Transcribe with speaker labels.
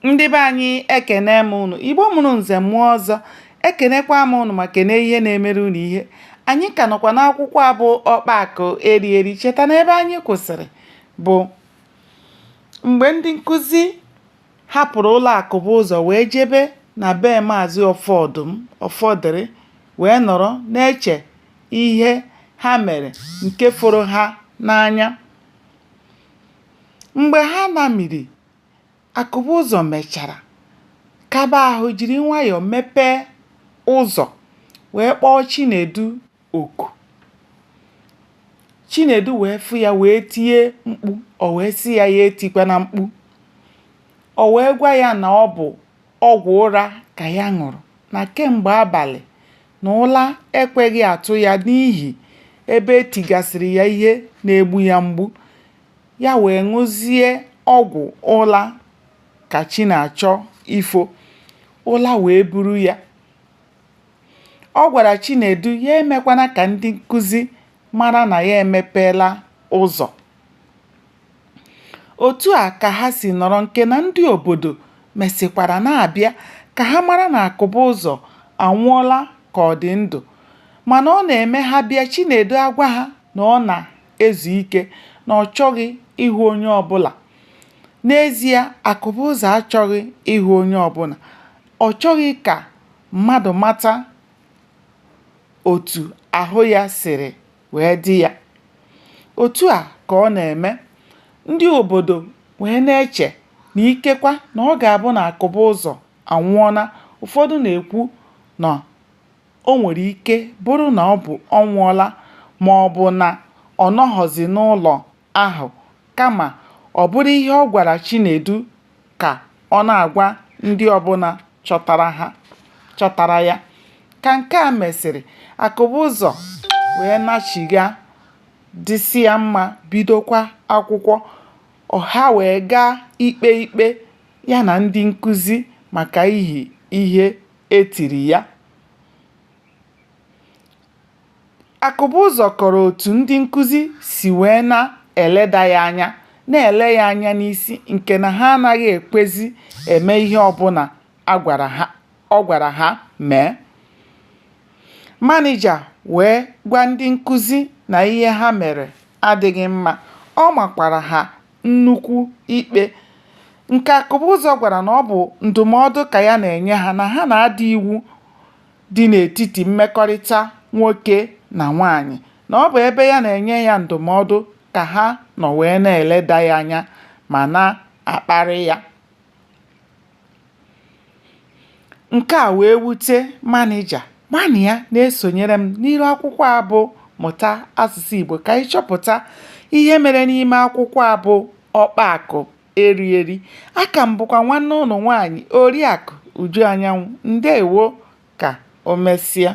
Speaker 1: Ndị be anyị ekene m unu. Igbo mụrụ nze mụọ ọzọ, ekenekwa m unu ma kene ihe na-emere unu ihe. Anyị ka nọkwa n'akwụkwọ a bụ Ọkpa Akụ Eri Eri. Cheta na ebe anyị kwụsịrị bụ mgbe ndị nkụzi hapụrụ ụlọ Akụbụzọ wee jebe na be Maazị Ọfọdụm Ọfọdịrị wee nọrọ na-eche ihe ha mere nke foro ha n'anya. Mgbe ha namiri, Akụbụzọ mechara kaba ahụ jiri nwayọọ mepee ụzọ wee kpọọ Chinedu oku. Chinedu wee fụ ya wee tie mkpu, o wee sị ya ya etikwana mkpu. O wee gwa ya na ọ bụ ọgwụ ụra ka ya ṅụrụ na kemgbe abalị na ụla ekweghị atụ ya n'ihi ebe e tigasịrị ya ihe na-egbu ya mgbu. Ya wee ṅụzie ọgwụ ụla ka chi na-achọ ifo, ụla wee buru ya. Ọ gwara Chinedu ya emekwana ka ndị nkụzi mara na ya emepeela ụzọ. Otu a ka ha si nọrọ nke na ndị obodo mesịkwara na-abịa ka ha mara na Akụbụzọ anwụọla ka ọ dị ndụ. Mana ọ na-eme ha bịa Chinedu agwa ha na ọ na-ezu ike, na ọ chọghị ịhụ onye ọbụla. N'ezie, Akụbụzọ achọghị ịhụ onye ọbụla. Ọ chọghị ka mmadụ mata otu ahụ ya siri wee dị ya. Otu a ka ọ na-eme, ndị obodo wee na-eche na ikekwa na ọ ga-abụ na Akụbụzọ anwụọna. Ụfọdụ na-ekwu na o nwere ike bụrụ na ọ bụ ọ nwụọla ma ọ bụ na ọ nọghọzị n'ụlọ ahụ kama ọ bụrụ ihe ọ gwara Chinedu ka ọ na-agwa ndị ọbụla chọtara ya. Ka nke a mesịrị, Akụbụzọ wee nachigha dịsịa mma bidokwa akwụkwọ. Ha wee gaa ikpe ikpe ya na ndị nkụzi maka ihi ihe e tiri ya. Akụbụzọ kọrọ otu ndị nkụzi si wee na-eleda ya anya, na-ele ya anya n'isi nke na ha anaghị ekwezi eme ihe ọbụla ọ gwara ha mee. Manịja wee gwa ndị nkụzi na ihe ha mere adịghị mma, ọ makwara ha nnukwu ikpe. Nke Akụbụzọ gwara na ọ bụ ndụmọdụ ka ya na-enye ha na ha na-ada iwu dị n'etiti mmekọrịta nwoke na nwaanyị, na ọ bụ ebe ya na-enye ya ndụmọdụ ka ha nọ wee na-eleda ya anya ma na-akparị ya. Nke a wee wute manịja. Gbanịa na-esonyere m n'iru akwụkwọ a bụ Mụta Asụsụ Igbo ka anyị chọpụta ihe mere n'ime akwụkwọ a bụ Ọkpa Akụ Eri Eri. Aka m bụkwa nwanne ụnụ nwaanyị Oriakụ Uju Anyanwụ. Ndewo ka o mesịa.